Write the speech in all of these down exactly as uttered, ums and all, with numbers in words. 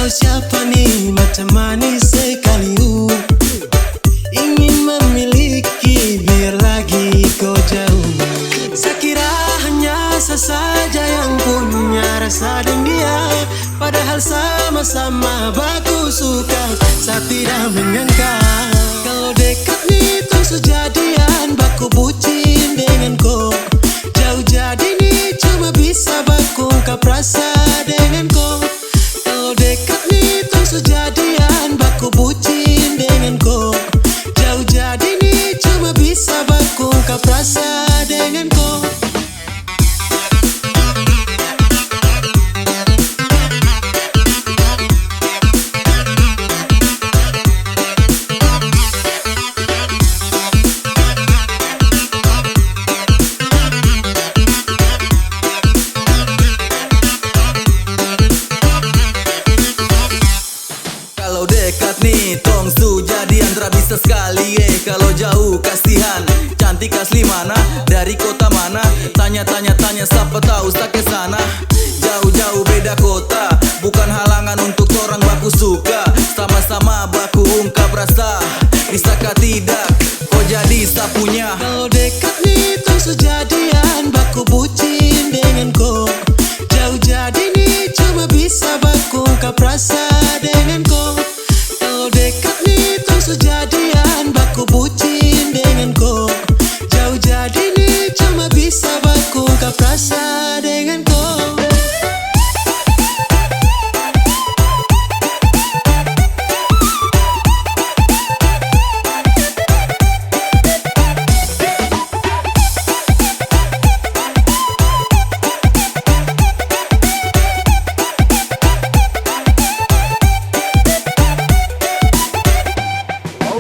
Siapa ni macam manis sekali, uh, ingin memiliki biar lagi kau jauh. Saya kira hanya saya saja yang punya rasa dengan dia, padahal sama-sama baku suka. Saya tidak menyangka kalau dekat ni tong su jadian, baku bucin dengan ko. Jauh jadi ni cuma bisa baku ungkap rasa dengan ko. Kalau dekat ni tong su jadian, baku bucin dengan ko. Jauh jadi ni cuma bisa baku ungkap rasa dengan ko. Kalau dekat ni tong su jadian, tra bisa skali, eh. Kalau jauh kasihan, cantik asli mana, dari kota mana? Tanya, tanya, tanya, sapa tahu sa ke sana. Jauh-jauh beda kota, bukan halangan untuk torang baku suka. Sama-sama baku ungkap rasa, bisa ka tidak? Ko jadi sa punya. Kalau dekat ni tong su jadian, baku bucin dengan ko. Jauh jadi ni cuma bisa baku ungkap rasa dengan ko. Kalau dekat ni tong su jadian, baku bucin dengan ko. Jauh jadi ni cuma bisa baku ungkap rasa dengan ko.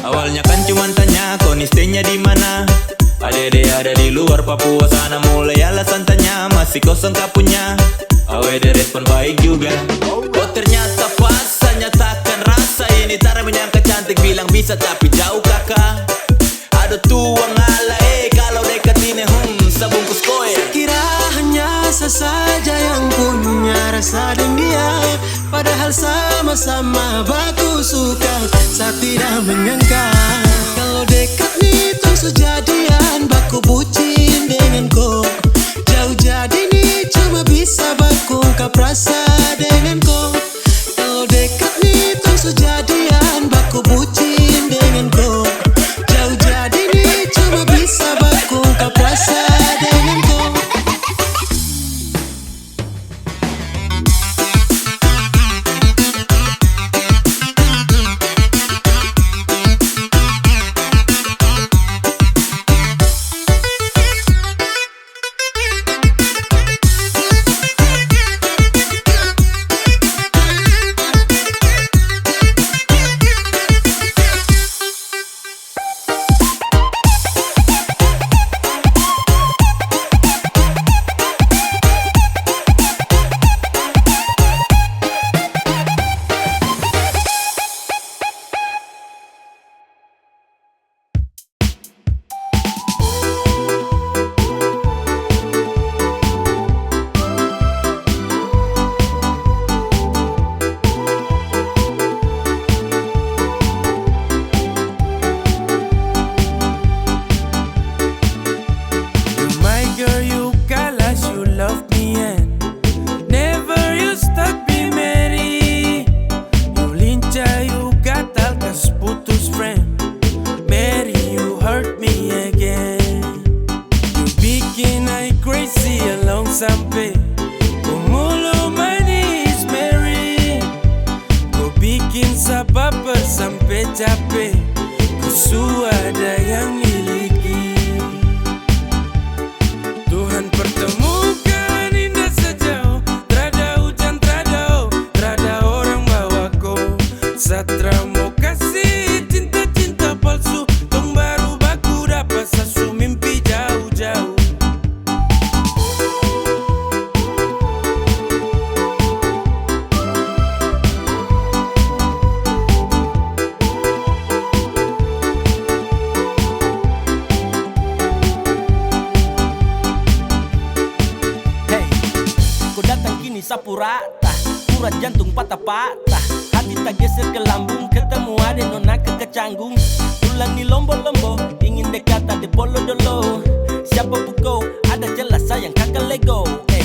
Awalnya kan cuman tanya, "Ko ni stay-nya di mana?" Adede ada di luar Papua sana, mulai alasan tanya, "Masih kosong ka punya?" Awede respon baik juga. Oh, ternyata pas saya nyatakan rasa ini, tara menyangka cantik bilang bisa tapi jauh kaka. Ada tuang ala, eh, kalau dekat ini, hmm, sa bungkus koe. Kira hanya sa saja yang punya rasa dengan dia, padahal sama-sama baku suka. Sa tidak menyangka kalau dekat ni tong su jadian, baku bucin dengan ko. Jauh jadi ni cuma bisa baku ungkap rasa dengan ko. Kalau dekat ni tong su jadian, baku bucin dengan ko. Jauh jadi ni cuma bisa baku ungkap rasa dengan ko. You my girl, you kalas, you love me and never you stop be Mary. You lincah, you gatal, kas putus friend. Mary, you hurt me again. You bikin I crazy along sampe ko mulu manis, Mary. Ko bikin sa baper sampe cape. Ko su ada yang miliki. Tuhan pertemukan indah sejauh, trada hujan, trada, oh, trada orang bawa ko. Sa tra mo kasih cinta-cinta palsu, tong baru baku dapa, sa su mimpi jauh-jauh. Hey, ko datang kini sa pura tah, pura jantung patah-patah. Hati tak geser ke lambung, ketemu ade nona ke kecanggung. Pulang di lombo-lombo, ingin dekat ade bolo dolo. Siapa pukau, ada jelas sayang kaka lego. Eh,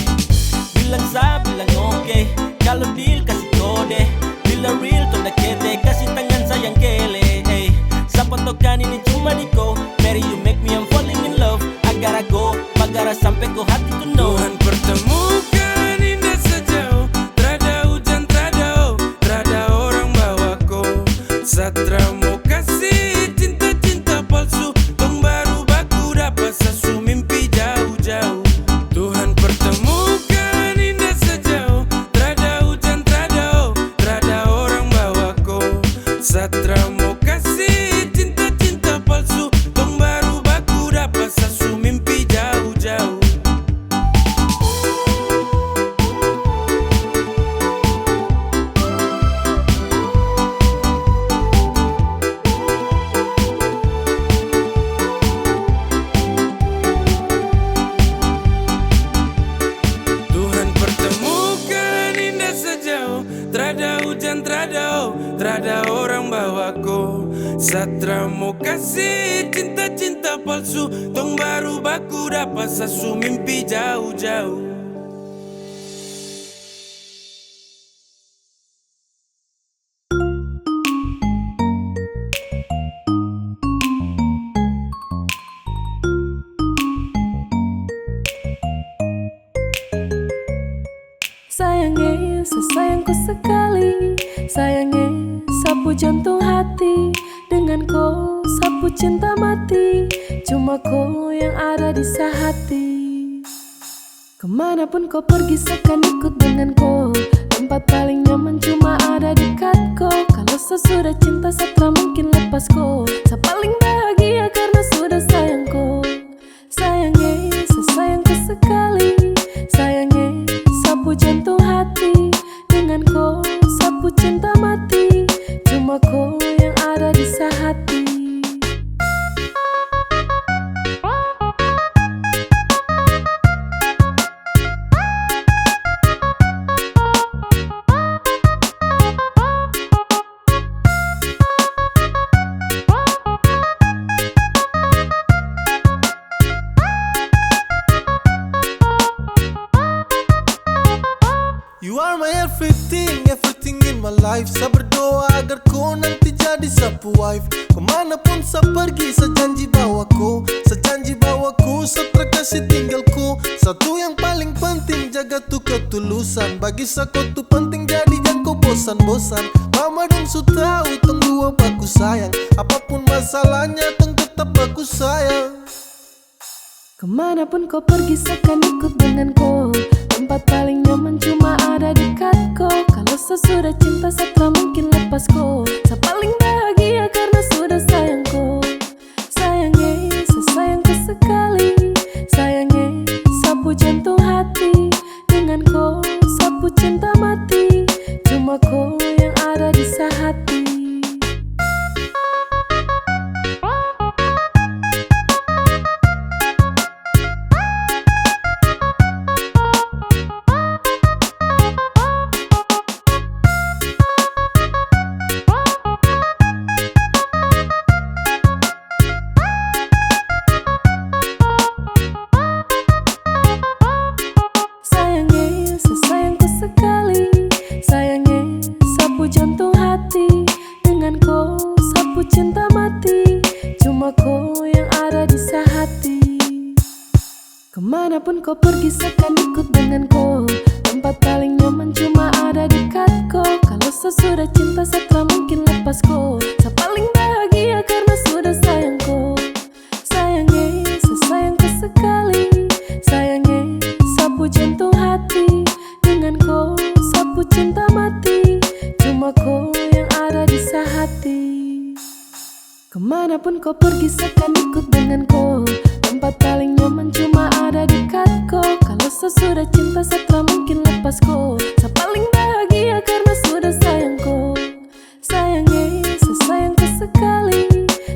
bilang sa, bilang oke. Kalau deal, kasih kode. Bila real, tonda kete, kasih tangan sayang kele. Eh, sapa tokan ini cuma di ko. Mary, you make me, I'm falling in love. Agar aku, bagara sampe ko hati ku no. Tuhan pertemukan indah sejauh, trada hujan, trada oh, trada orang bawa ko. Satra mo kasih cinta-cinta palsu, tong baru baku dapa sasu mimpi jauh-jauh. Tuhan pertemukan indah sejauh, trada hujan, trada oh, trada orang bawa ko. Satra mo kasih cinta-cinta palsu, tong baru baku dapa sasu mimpi jauh-jauh. Tuhan pertemukan indah sejauh, trada hujan, trada oh, trada orang bawa ko. Satra mo kasih cinta-cinta palsu, tong baru baku dapa sasu mimpi jauh-jauh. Sayang eh, sa sayang ko sekali. Sayang eh, sapu jantung hati. Dengan ko, sapu cinta mati. Cuma ko yang ada di sa hati. Kemanapun ko pergi, sa kan ikut dengan ko. Tempat paling nyaman cuma ada dekat ko. Kalau sa sudah cinta, sa tra mungkin lepas ko. Sa paling bahagia karena sudah sayang ko. Sayang eh, sa sayang ko sekali. Sayang eh, sapu jantung hati. Dengan ko, sapu cinta mati. Cuma ko yang ada di sa hati. You are my everything, everything in my life. Sa berdoa agar ko nanti jadi sapu wife. Kemanapun sa pergi, sa janji bawa ko. Sa janji bawa ko, sa tra kasih tinggal ko. Satu yang paling penting, jaga tu ketulusan. Bagi sa ko tu penting, jadi jang ko bosan-bosan. Mama dong su tau, tong dua baku sayang. Apapun masalahnya, tong tetap baku sayang. Kemanapun ko pergi, sa kan ikut dengan ko. Tempat paling nyaman cuma ada dekat ko. Kalau sa sudah cinta, sa tra mungkin lepas ko. Sa paling bahagia karena sudah sayang ko. Sayang eh, sa sayang ko sekali. Sayang eh, sapu jantung hati. Dengan ko, sapu cinta mati. Cuma ko yang ada di sa hati. Sayang eh, sa sayang ko sekali. Sayang eh, sapu jantung hati. Dengan ko, sapu cinta mati. Cuma ko yang ada di sa hati. Kemanapun ko pergi, sa kan ikut dengan ko. Tempat paling nyaman cuma ada dekat ko. Kalau sa sudah cinta, sa tra mungkin lepas ko. Sa paling bahagia karena sudah sayang ko. Sayang eh, sa sayang ko sekali. Sayang eh, sapu jantung hati. Dengan ko, sapu cinta mati. Cuma ko yang ada di sa hati. Kemanapun ko pergi, sa kan ikut dengan ko. Tempat paling nyaman cuma ada dekat ko. Kalau sa sudah cinta, sa tra mungkin lepas ko. Sa paling bahagia karena sudah sayang ko. Sayang eh, sa sayang ko sekali.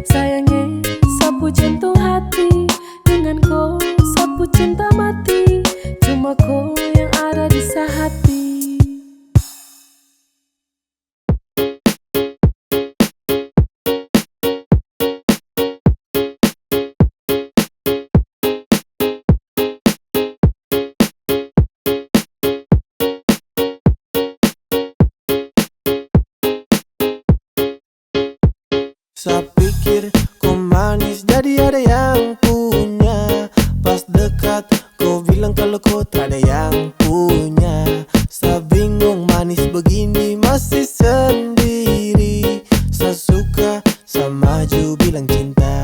Sayang eh, sapu jantung hati. Dengan ko, sapu cinta mati. Cuma ko yang ada di sa hati. Sa pikir ko manis jadi ada yang punya. Pas dekat ko bilang kalau ko tak ada yang punya. Sa bingung manis begini masih sendiri. Sa suka, sa maju bilang cinta.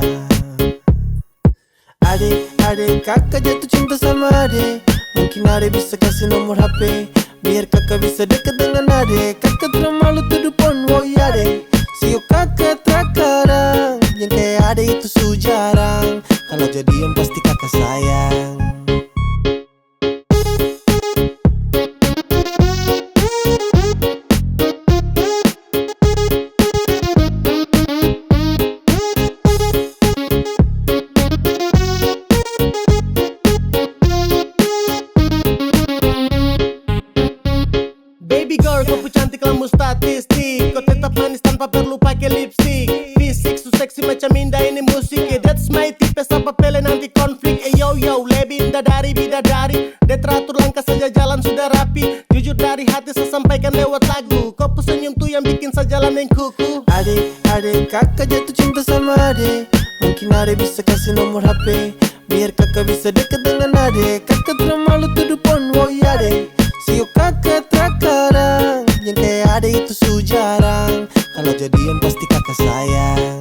Ade, ade, kaka jatuh cinta sama ade. Mungkin ade bisa kasih nomor H P biar kaka bisa dekat dengan ade. Kaka tra malu tuduh pon, woi ade. Sio kaka tra karang, yang kayak ade itu su jarang. Kalau jadian pasti kaka sayang. Baby girl, ko pu cantik lambu statistik. Ko tetap manis tanpa perlu pake lipstick. Fisik su seksi macam indah ini musik. Eh, that's my type, sapa pele nanti konflik. Eh, yo, yo, lebih indah dari bidadari. De teratur langkah saja jalan sudah rapi. Jujur dari hati sa sampaikan lewat lagu. Ko pu senyum tu yang bikin sa jalan deng kuku. Ade, ade, kaka jatuh cinta sama ade. Mungkin ade bisa kasih nomor H P biar kaka bisa dekat dengan ade. Kaka tra malu tuduh pon, woi ade. Sio kaka tra karang, yang kayak ade itu su jarang. Kalau jadian pasti kaka sayang.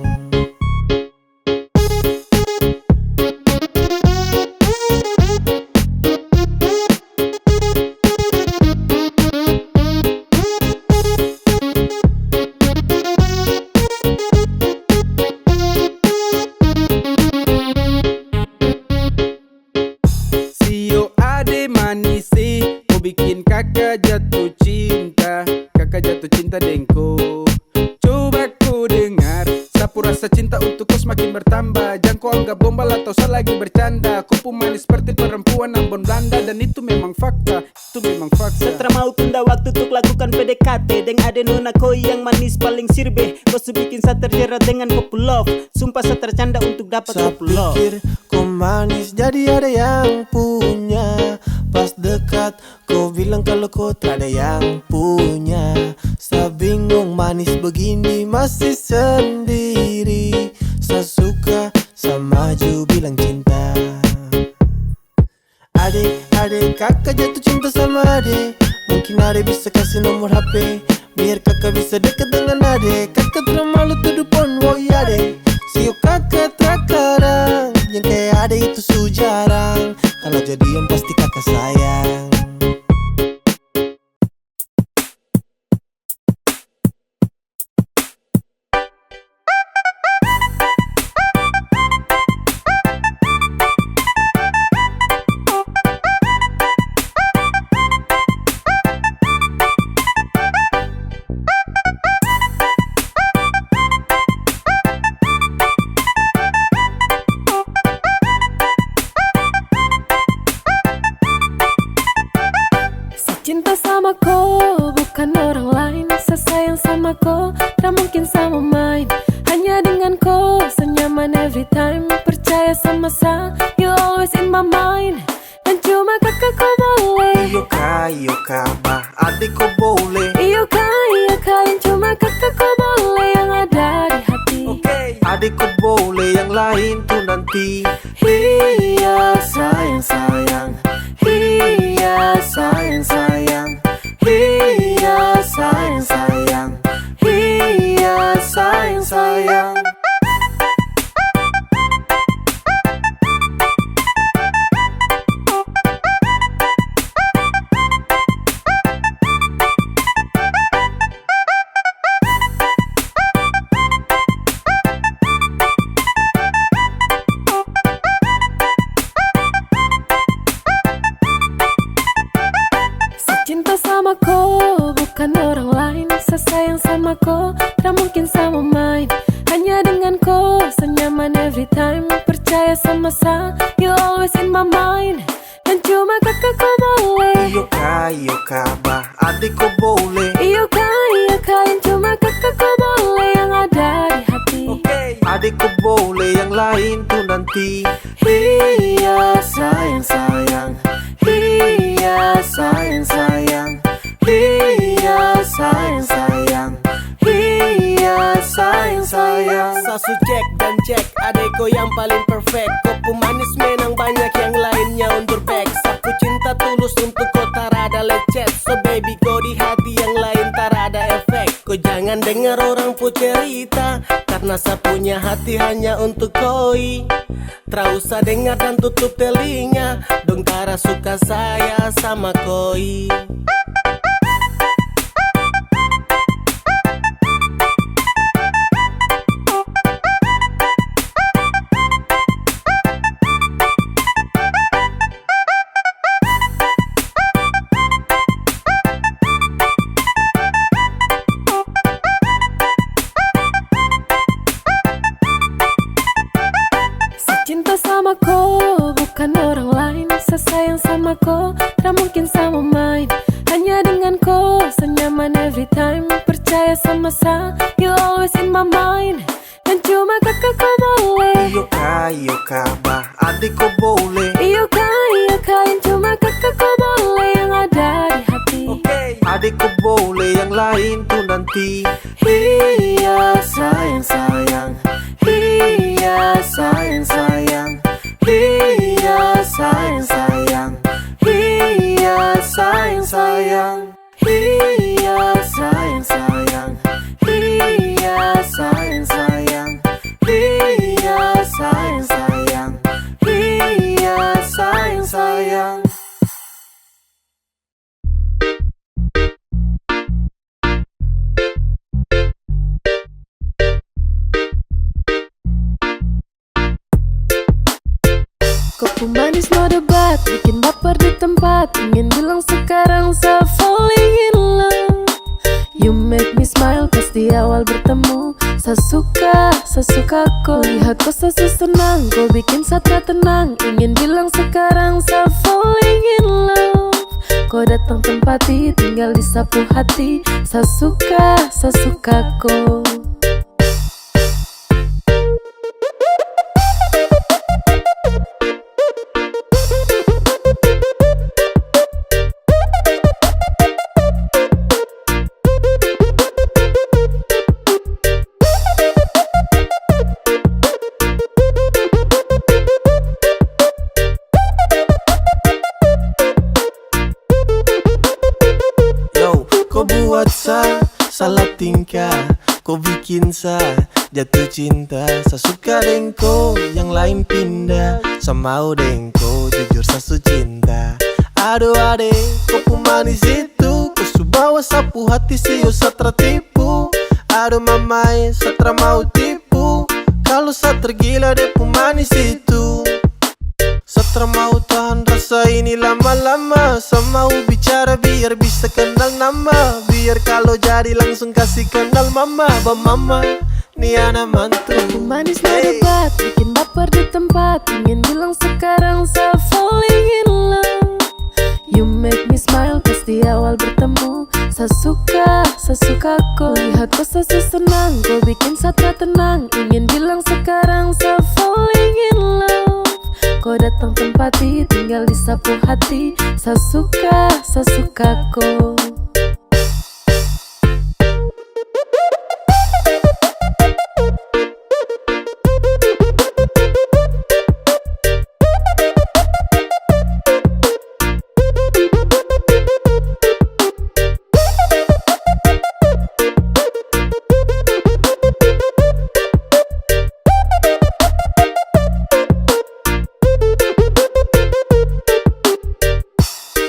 Sio ade manis eh, ko bikin kaka jatuh cinta. Kaka jatuh cinta deng ko. Coba ko dengar, sa pu rasa cinta untuk ko semakin bertambah. Jang ko anggap gombal atau sa lagi bercanda. Ko pu manis seperti perempuan Ambon Belanda, dan itu memang fakta. Itu memang fakta. Sa tra mau tunda waktu untuk lakukan P D K T deng ade nona koi yang manis paling sirbe. Ko su bikin sa terjerat dengan ko pu love. Sumpah sa tercanda untuk dapat ko pu love. Sa pikir ko manis jadi ada yang punya. Pas dekat ko bilang kalau ko tak ada yang punya. Sa bingung manis begini masih sendiri. Sa suka, sa maju bilang cinta. Ade, ade, kaka jatuh cinta sama ade. Mungkin ade bisa kasih nomor H P biar kaka bisa dekat dengan ade. Kaka tra malu tuduh pon, woi ade. Sio kaka tra karang, yang kayak ade itu su jarang. Kalau jadian pasti kaka sayang. Sa cinta sama ko, bukan orang lain. Sa sayang sama ko, tak mungkin sama main. Hanya dengan ko, sa nyaman every time. Percaya sama sa, you always in my mind. Dan cuma kaka ko boleh. Iyo ka, iyo ka, bah, ade ko boleh. Iyo ka, iyo ka, dan cuma kaka ko boleh. Yang ada di hati. Oke. Ade ko boleh, yang lain tu nanti. Hiya sayang sayang, hiya sayang sayang, hiya sayang sayang, hiya sayang sayang. Sa cinta sama ko, bukan orang lain. Sa sayang sama ko, tak mungkin sama main. Hanya dengan ko, sa nyaman every time. Percaya sama sa, you always in my mind. Dan cuma kaka ko boleh. Iyo ka, iyo ka, bah, ade ko boleh. Iyo ka, iyo ka, dan cuma kaka ko boleh. Yang ada di hati. Oke. Ade ko boleh, yang lain tu nanti. Hiya sayang sayang, hiya sayang sayang, hiya sayang sayang, hiya sayang sayang. Ko yang paling perfect, ko pu manis menang banyak yang lainnya undur back. Sapu cinta tulus untuk ko tarada lecet. So baby, ko di hati yang lain tarada efek. Ko jangan dengar orang pu cerita, karena sa punya hati hanya untuk koi. Tra usah dengar dan tutup telinga, dong tara suka saya sama koi. Sa cinta sama ko, bukan orang lain. Sa sayang sama ko, tak mungkin sama main. Hanya dengan ko, sa nyaman every time. Percaya sama sa, you always in my mind. Dan cuma kakak ko boleh. Iyo ka, iyo ka, bah, adik ko boleh. Iyo ka, iyo ka, yang cuma kakak ko boleh yang ada di hati. Oke. Adik ko boleh, yang lain tuh nanti. Hiya sayang sayang, hiya sayang sayang, hiya sayang sayang, hiya sayang sayang. Hiya sayang sayang, hiya sayang sayang, hiya sayang sayang, hiya sayang sayang. Ko pu manis no debat, bikin baper di tempat. Ingin bilang sekarang sa falling in love. You make me smile pas di awal bertemu. Sa suka, sa suka ko. Lihat ko sa su senang, ko bikin sa tra tenang. Ingin bilang sekarang sa falling in love. Ko datang tempati, tinggal di sa pu hati. Sa suka, sa suka ko. Yo, ko buat sa salah tingkah, ko bikin sa jatuh cinta. Sa suka deng ko, yang lain pindah. Sa mau deng ko, jujur sa su cinta. Aduh ade, ko pu manis itu, ko su bawa sa pu hati, sio sa tra tipu. Aduh mamae, sa tra mau tipu. Kalo sa tergila de pu manis itu. Sa tra mau tahan rasa ini lama-lama. Sa mau bicara biar bisa kenal nama. Biar kalo jadi langsung kasih kenal mama. Ba mama, ni ana mantu. Manis no debat, bikin baper di tempat. Ingin bilang sekarang sa falling in love. You make me smile pas di awal bertemu. Sa suka, sa suka ko. Lihat ko sa su senang, ko bikin sa tra tenang. Ingin bilang sekarang sa falling in love. Ko datang tempati, tinggal di sa pu hati. Sa suka, sa suka ko.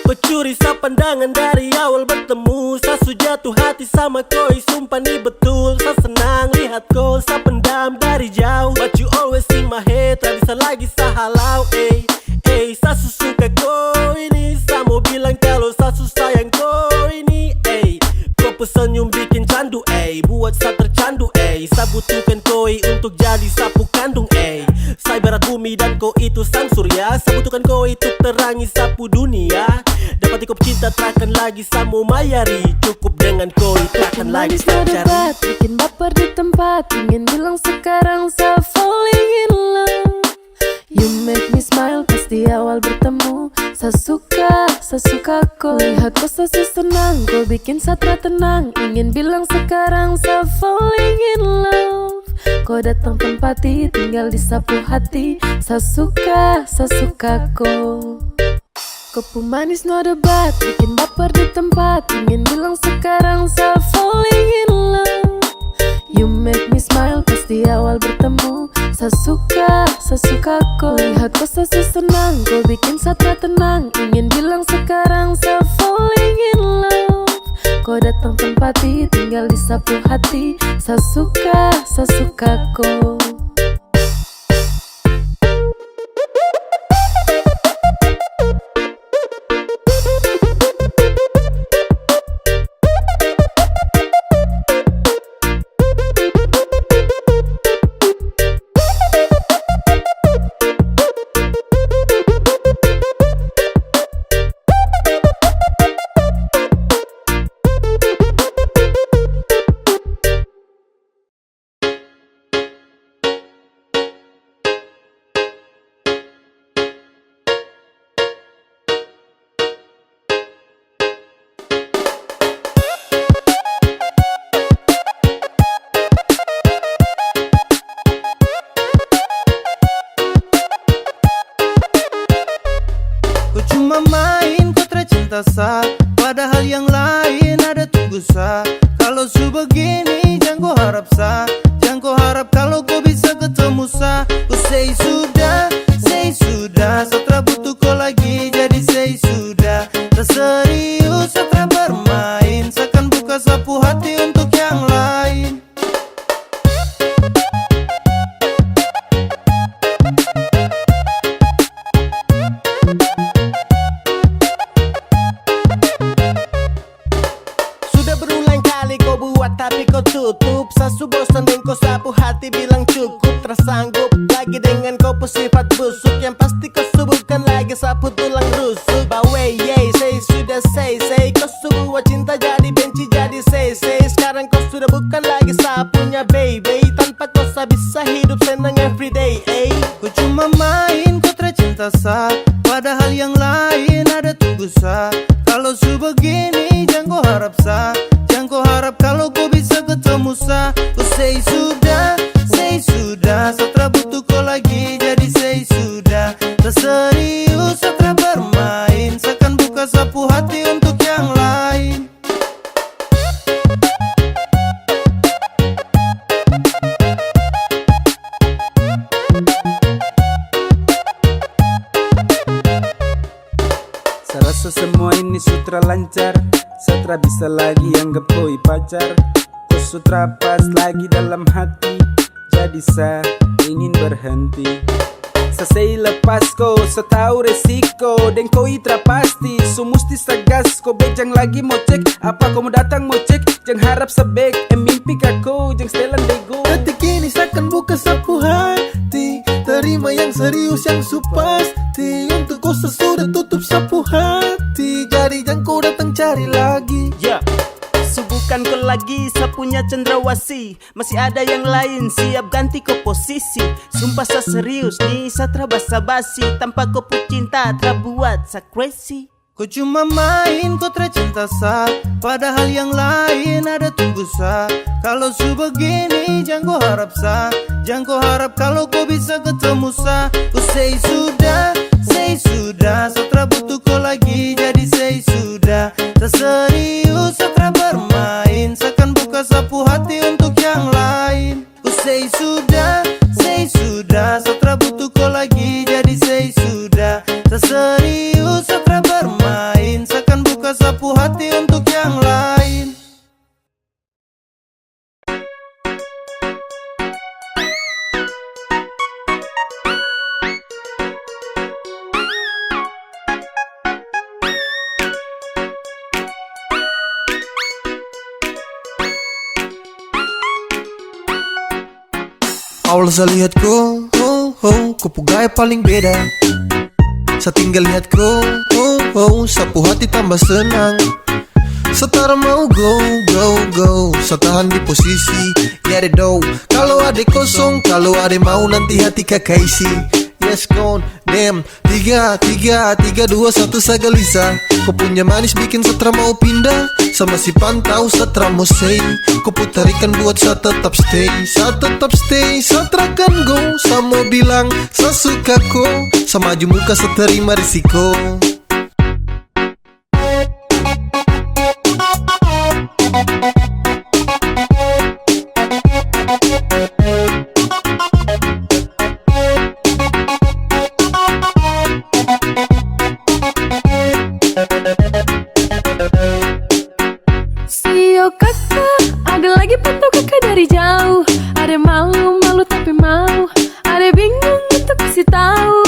Ko curi sa pandangan dari awal bertemu. Sa su jatuh hati sama koi, sumpah ni betul. Sa senang lihat ko, sa pendam dari jauh. But you always in my head, tak bisa lagi sa halau, ey. Ey, sa su suka ko ini, sa mau bilang kalo sa su sayang ko ini, ey. Ko pu senyum bikin candu, ey, buat sa tercandu, ey. Sa butuhkan koi untuk jadi sa pu kandung, ey. Sa ibarat bumi dan ko itu sang surya. Sa butuhkan koi untuk terangi sa pu dunia. Dapati ko pu cinta, trakan lagi sa mau mayari. Cukup dengan koi, trakan lagi sa cari. Bikin baper di tempat. Ingin bilang sekarang sa falling in love. You make me smile pas di awal bertemu. Sa suka, sa suka ko. Lihat ko sa su senang, ko bikin sa tra tenang. Ingin bilang sekarang sa falling in love. Ko datang tempat ini, tinggal di sapu hati. Sa suka, sa suka ko. Ko pu manis no debat, bikin baper di tempat. Ingin bilang sekarang sa falling in love. You make me smile pas di awal bertemu. Sa suka, sa suka ko. Lihat ko sa senang, ko bikin sa tra tenang. Ingin bilang sekarang sa falling in love. Ko datang tempat ini, tinggal di sapu hati. Sa suka, sa suka ko. Ko cuma main, ko tra cinta sa, padahal yang lain ada tunggu sa. Kalau su begini, jang ko harap sa, jang ko harap kalau ko bisa ketemu sa. Ku say sudah, say sudah, sa tra butuh ko lagi, jadi say sudah. Sa serius, sa tra bermain, sa kan buka sapu hati untuk yang lain. Sudah berulang kali ko buat tapi ko tutup. Sa su bosan deng ko sapu hati, bilang cukup, tra sanggup lagi dengan ko pu sifat busuk. Yang pasti ko su bukan lagi sapu tulang rusuk. Bawe, yey, say sudah, say, say, ko su buat cinta jadi benci, jadi say, say. Sekarang ko sudah bukan lagi sa punya baby. Tanpa ko sa bisa hidup senang everyday, ey. Ko cuma main, ko tra cinta sa, padahal yang lain ada tunggu sa. Kalau su begini, jang ko harap sa, jang ko harap kalau ko bisa ketemu sa. Ku say sudah, say sudah, sa tra butuh ko lagi, jadi say sudah. Sa serius, sa tra bermain, sa kan buka sapu hati untuk yang lain. Sa rasa semua ini su tra lancar, sa tra bisa lagi anggap koi pacar. Ko su tra pas lagi dalam hati, jadi sa ingin berhenti. Sa sei lepas ko, sa tau resiko, deng koi tra pasti. Su musti sa gas ko, bejang lagi mo cek. Apa ko mo datang mo cek? Jang harap sa bek, eh, mimpi ka ko, jang setelan dego. Detik ini sa kan buka sapu hati, terima yang serius yang su pasti. Untuk ko sa sudah tutup sapu hati, jadi jang ko datang cari lagi. Ya, su bukan ko lagi, sa punya cendrawasih. Masih ada yang lain, siap ganti ko posisi. Sumpah sa serius ni, sa tra basa-basi. Tanpa ko pu cinta, tra buat sa crazy. Ko cuma main, ko tra cinta sa, padahal yang lain ada tunggu sa. Kalau su begini, jang ko harap sa, jang ko harap kalau ko bisa ketemu sa. Ku say sudah, say sudah, sa tra butuh ko lagi, jadi say sudah. Sa serius, sa tra bermain, sa kan buka sapu hati untuk yang lain. Ku say sudah, say sudah, sa tra butuh ko lagi, jadi say sudah. Sa serius, sa tra bermain, sa kan buka sapu hati untuk yang lain. Awal sa lihat ko, ho, ho, ko pu gaya paling beda. Sa tinggal lihat ko, ho, ho, sa pu hati tambah senang. Sa tra mau go, go, go. Sa tahan di posisi, ya de do. Kalau ade kosong, kalau ade mau nanti hati kaka isi. Yes, gone, damn. Tiga, tiga, tiga, dua, satu, sa gelisah. Ko punya manis bikin sa tra mau pindah. Sa masih pantau, sa tra mau say. Ko putarikan buat sa tetap stay. Sa tetap stay, sa tra akan go. Sa mau bilang, sa suka ko. Sa maju muka, sa terima risiko. Sio kaka, ada lagi pantau kaka dari jauh. Ada malu-malu tapi mau. Ada bingung untuk kasih tahu.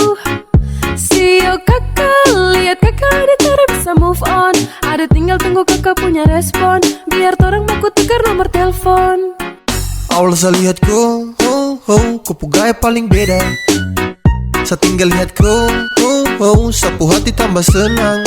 Sio kaka, lihat kaka ada cara bisa move on. Ada tinggal tunggu kaka punya respon. Biar torang baku tukar nomor telepon. Awal sa lihat ko, ho, ho, ko pu gaya paling beda. Sa tinggal lihat ko, ho, ho, sa pu hati tambah senang.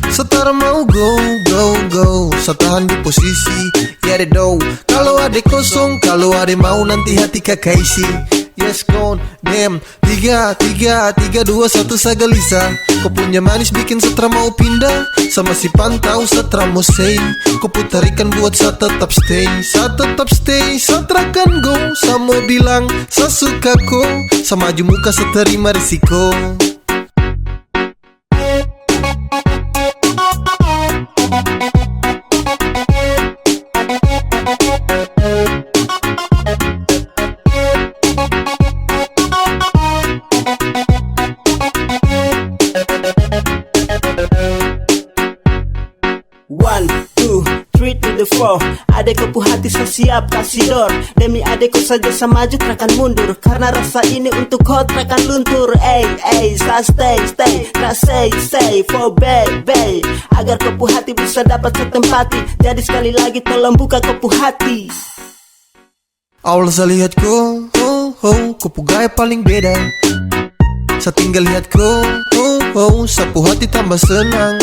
Sa tra mau go, go, go. Sa tahan di posisi, ya deh do. Kalau ada kosong, kalau ada mau nanti hati kaka isi. Yes, gone, damn. Tiga, tiga, tiga, dua, satu, sa gelisah. Ko punya manis bikin sa tra mau pindah. Sa masih pantau, sa tra mau say. Ko putarikan buat sa tetap stay. Sa tetap stay, sa tra akan go. Sa mau bilang, sa suka ko. Sa maju muka, sa terima risiko. One, two, three to the four. Ade ko pu hati sa siap kasih dor. Demi ade ko saja sa maju tra akan mundur. Karena rasa ini untuk ko tra akan luntur. Ey, ey, sa stay, stay, tra say, say for baby. Agar ko pu hati bisa dapat sa tempati. Jadi sekali lagi tolong buka ko pu hati. Awal sa lihat ko, ho, ho, ko pu gaya paling beda. Sa tinggal lihat ko, ho, ho, sa pu hati tambah senang.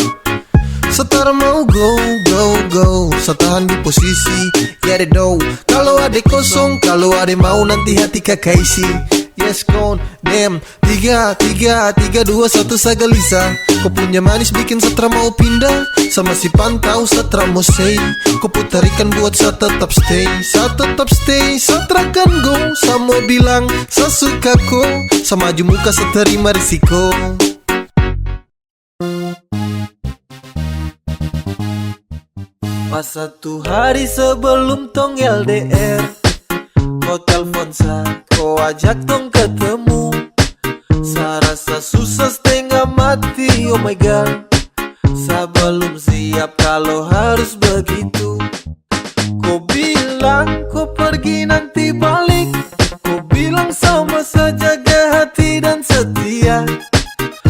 Sa tra mau go, go, go. Sa tahan di posisi, ya deh do. Kalau ade kosong, kalau ade mau nanti hati kaka isi. Yes, gone, damn. Tiga, tiga, tiga, dua, satu, sa gelisah. Ko punya manis bikin sa tra mau pindah. Sa masih pantau, sa tra mau say. Ko putarikan buat sa tetap stay. Sa tetap stay, sa tra akan go. Sa mau bilang, sa suka ko. Sa maju muka, sa terima risiko. Pas satu hari sebelum tong L D R, ko telpon sa, ko ajak tong ketemu. Sa rasa susah, setengah mati, oh my God. Sa belum siap kalau harus begitu. Ko bilang ko pergi nanti balik. Ko bilang sama sa jaga hati dan setia.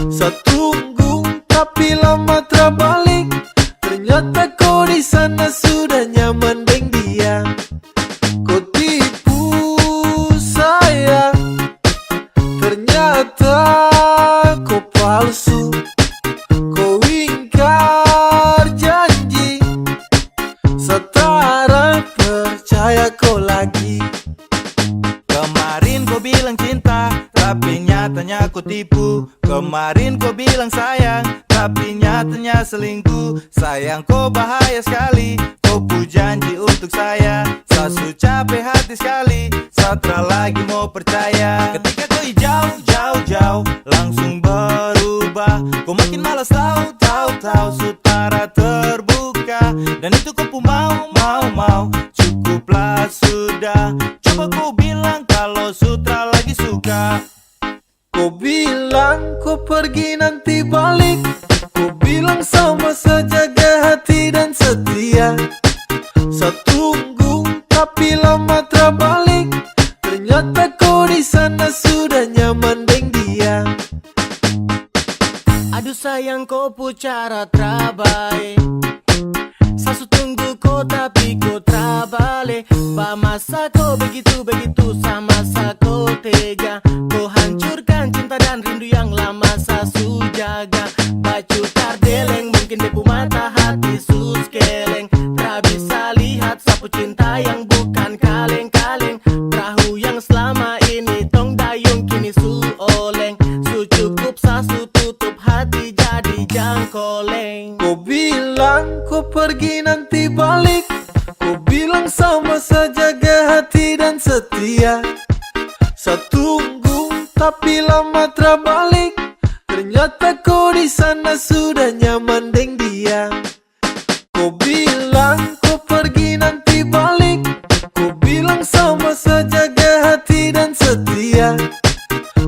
Sa tunggu tapi lama tra balik. Ternyata ko di sana sudah nyaman deng dia. Ko tipu saya. Ternyata ko palsu. Ko ingkar janji. Sa tra percaya ko lagi. Kemarin ko bilang cinta, tapi nyatanya ko tipu. Kemarin ko bilang sayang, tapi nyatanya selingkuh. Sayang, ko bahaya sekali. Ko pu janji untuk saya, sa su capek hati sekali. Sa tra lagi mau percaya. Ketika ko ijau, jauh, jauh, langsung berubah. Ko makin malas tau, tau, tau, su tra terbuka. Dan itu ko pu mau, mau, mau, cukuplah sudah. Coba ko bilang kalau su tra lagi suka. Ko bilang ko pergi nanti balik. Ko bilang sama sa jaga hati dan setia. Sa tunggu tapi lama tra balik. Ternyata ko di sana sudah nyaman deng dia. Aduh sayang, ko pu cara tra bae. Sa su tunggu ko tapi ko tra bale. Pa masa ko begitu-begitu, sa masa ko tega. Ko hancurkan cinta dan rindu yang lama sa su jaga. Bacu tardeleng, mungkin de pu mata hati su skeleng. Tra bisa lihat sa pu cinta yang bukan kaleng-kaleng. Perahu yang selama ini tong dayung kini su oleng. sudah nyaman deng dia. Ko bilang ko pergi nanti balik, ko bilang sama saja jaga hati dan setia.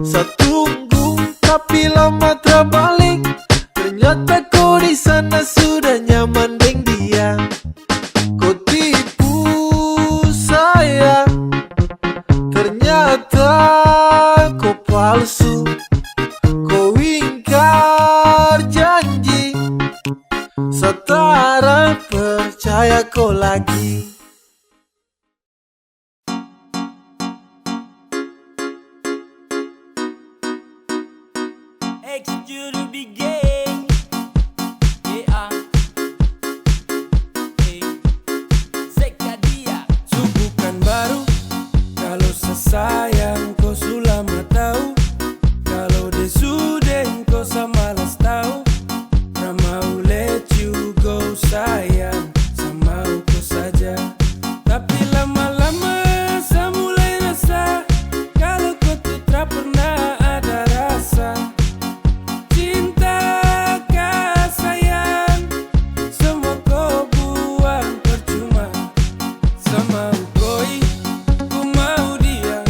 Sa tunggu tapi lama tra balik, ternyata ko di sana sudah nyaman deng dia. Ko tipu saya, ternyata ko palsu, ko ingkar janji, sa tra percaya ko lagi. Execute begin. Yeah. Hey. Seka dia. Su bukan baru, kalau sa sayang ko su lama tahu. Kalau de su deng ko sa malas tahu. Tra mau let you go sayang, sa mau ko saja. Tapi lama-lama sa mulai rasa, kalau ko tu tra pernah ada rasa. Cinta ka sayang, semua ko buang percuma. Sa mau koi, ku mau dia.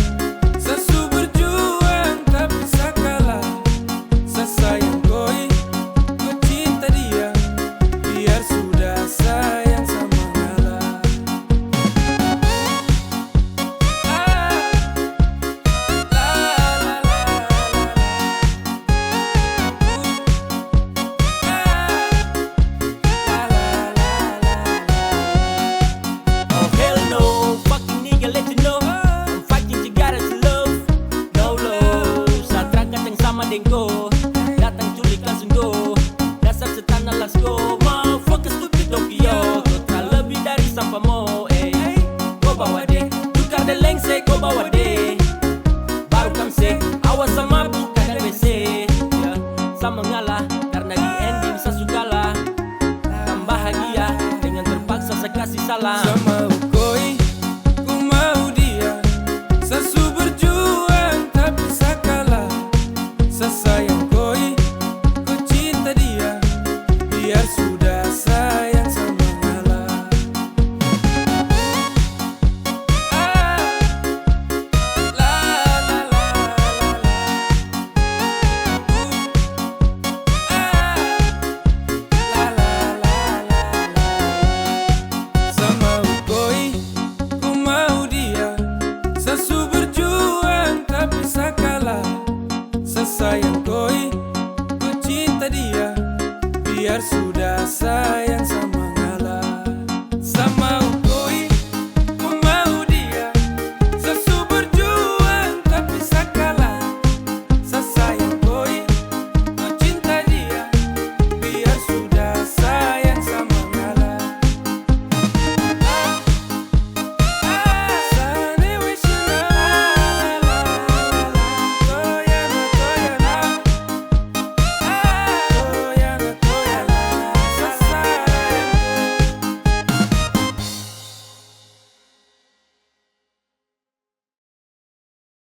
Sa su berjuang tapi sa kalah. Sa sayang koi, ku cinta dia. Biar sudah sayang sa mengalah. Ah, la, la, la, la, la. Uh, ah, la, la, la, la, la. Oh hell no, fucking nigga, let you know, I'm fucking you gotta love. No love, sa tra kata yang sama deng ko. Datang culik langsung go. Dasar setan alas ko. Motherfucker stupid Tokyo. Ko tra lebih dari sampah mo, eh. Ko bawa de, tukar de lengse, ko bawa de. Baru kam se, awas sa mabuk, kadang bese. Ya, sa mengalah, karena di ending sa su kalah. Tambah bahagia, dengan terpaksa sa kasih salam. Sa mau koi, ku mau dia. Sa su berjuang, tapi sa kalah. Sa sayang koi, ku cinta dia. Biar sudah sayang sa mengalah. Ah, la, la, la, la, la. Uh, ah, la, la, la, la, la. Sa mau koi, ku mau dia. Sa su berjuang, tapi sa kalah. Sa sayang koi, ku cinta dia. Biar sudah sayang sa mengalah. Sa mau koi, ku mau dia. Sa su berjuang, tapi sa kalah. Sa sayang koi, ku cinta dia. Biar sudah sayang sa mengalah.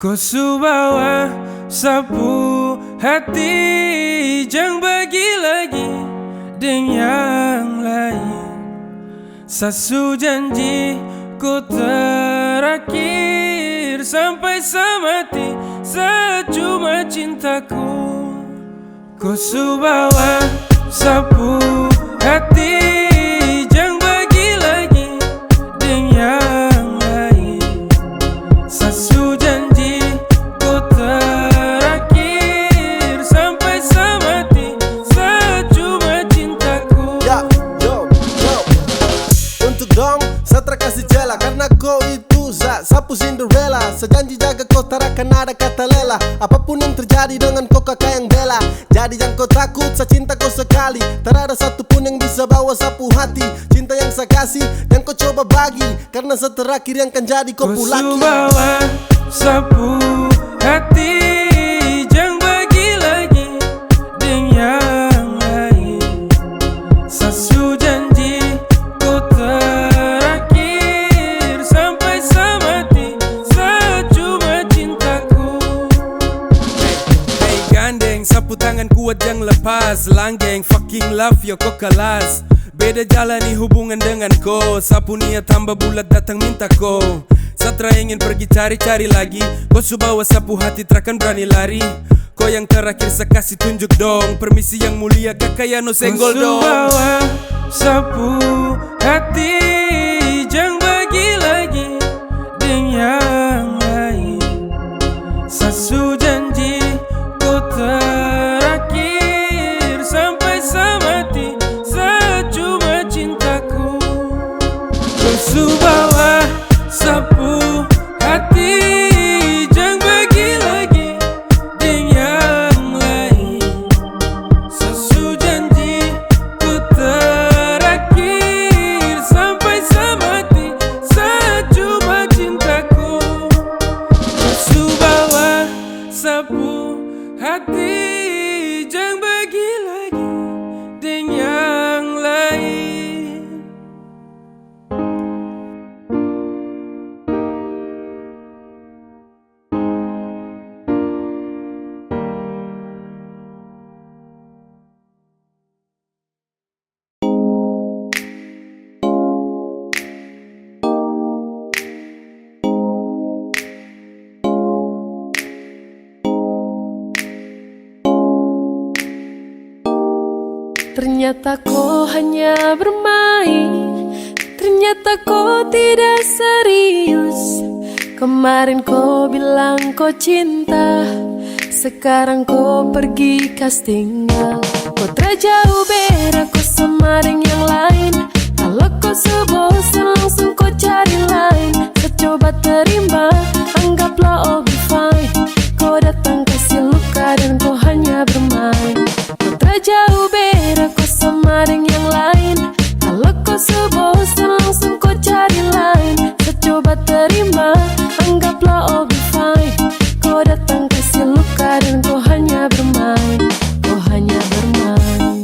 Ko su bawa sa pu hati, jang bagi lagi deng yang lain. Sa su janji ko terakhir, sampai sa mati sa cuma cinta ko. Ko su bawa sa pu hati, jang bagi lagi deng yang lain. Sa su janji ko terakhir, sampai sa mati sa cuma cinta ko. Ya, yo, yo. Untuk dong, sa tra kasih jela, karena ko itu sa, sa pu Cinderella. Sa janji jaga ko, tarakan ada kata lela. Apapun yang terjadi dengan ko, kaka yang bela. Jadi jang ko takut, sa cinta ko sekali. Tarada satu pun yang bisa bawa sa pu hati. Cinta yang sa kasih, jang ko coba bagi, karena sa terakhir yang kan jadi ko pu laki. Ko su bawa sa pu hati, jang bagi lagi deng yang lain. Sa su janji ko terakhir, sampai sa mati sa cuma cinta ko. Hey, hey, gandeng, sa pu tangan kuat, jang lepas. Langgeng, King love yo, ko kalas. Beda jalani hubungan dengan ko. Sapu niat tambah bulat datang minta ko. Satra ingin pergi cari-cari lagi. Ko su bawa sapu hati, trakan berani lari. Ko yang terakhir sa kasih tunjuk dong. Permisi yang mulia, kakaya no senggol dong. Ko su bawa sapu hati, jang bagi lagi deng yang lain. Sa su janji ko terakhir sampai sa mati, sa cuma cinta ko. Ko su bawa sapu hati, jang bagi lagi deng yang lain. Sa su janji ko terakhir sampai sa mati, sa cuma cinta ko. Ko su bawa sapu hati, jang bagi lagi deng yang lain. Ternyata ko hanya bermain, ternyata ko tidak serius. Kemarin ko bilang ko cinta, sekarang ko pergi kas tinggal. Ko tra jauh beda ko sama deng yang lain. Kalo ko su bosan langsung ko cari lain. Sa coba terima, anggaplah all be fine. Ko datang kasi luka dan ko hanya bermain. Ko tra jauh beda ko sama deng yang lain. Kalo ko su bosan langsung ko cari lain. Sa coba terima, anggaplah all be fine. Ko datang kasi luka dan ko hanya bermain. Ko hanya bermain.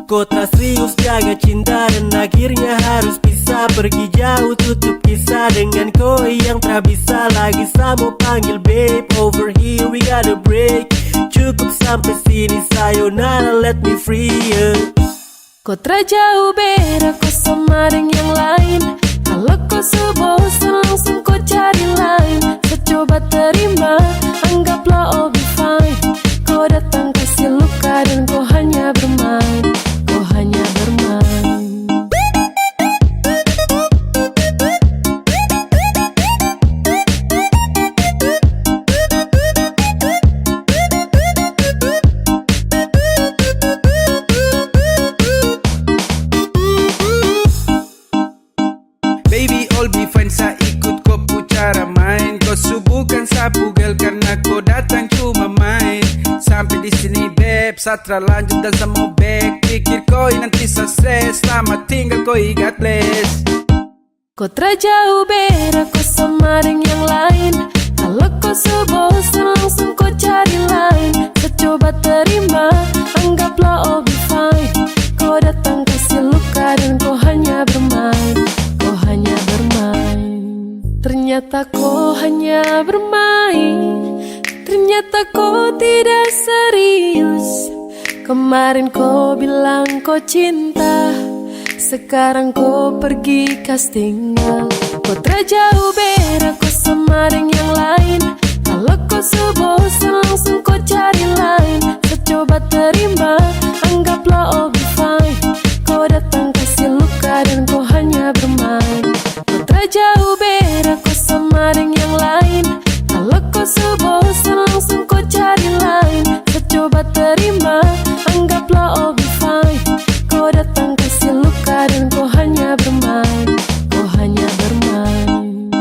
Ko tra serius jaga cinta dan akhirnya harus pisah, pergi jauh tutup kisah dengan ko yang tra bisa lagi. Sa mo panggil babe, over here we gotta break. Cukup sampe sini, sayonara, let me free, yeah. Ko tra jauh beda ko sama deng yang lain. Kalo ko su bosan langsung ko cari lain. Sa coba terima, anggaplah all be fine. Ko datang kasi luka dan ko hanya bermain. Ko hanya bermain. Baby, all be fine, sa ikut ko pu cara main. Ko su bukan sapu girl karna ko datang cuma main. Sampe di sini, beb, sa tra lanjut dan sa mo back. Pikir ko nanti sa stres, selamat tinggal ko, I God bless. Ko tra jauh beda ko sama deng yang lain. Kalo ko su bosan langsung ko cari lain. Sa coba terima, anggaplah all be fine. Ko datang kasi luka dan ko hanya bermain. Ko hanya bermain. Ternyata ko hanya bermain. Ternyata ko tidak serius. Kemarin ko bilang ko cinta, sekarang ko pergi kas tinggal. Ko tra jauh beda ko sama deng yang lain. Kalo ko su bosan langsung ko cari lain. Sa coba terima, anggaplah all be fine. Ko datang kasi luka dan ko hanya bermain. Ko tra jauh beda ko sama deng yang lain. Kalo ko su bosan langsung ko cari lain. Sa coba terima, anggaplah all be fine. Ko datang kasi luka dan ko hanya bermain. Ko hanya bermain.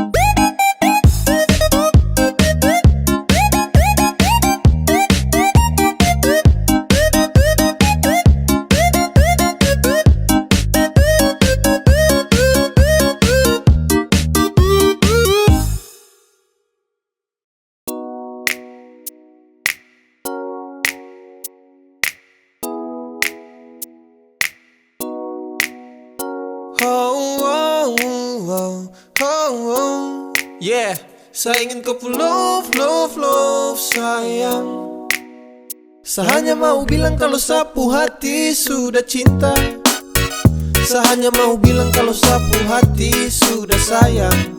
Yeah, saya ingin kau pu love, love, love, sayang. Saya hanya mau bilang kalau sapu hati sudah cinta. Saya hanya mau bilang kalau sapu hati sudah sayang.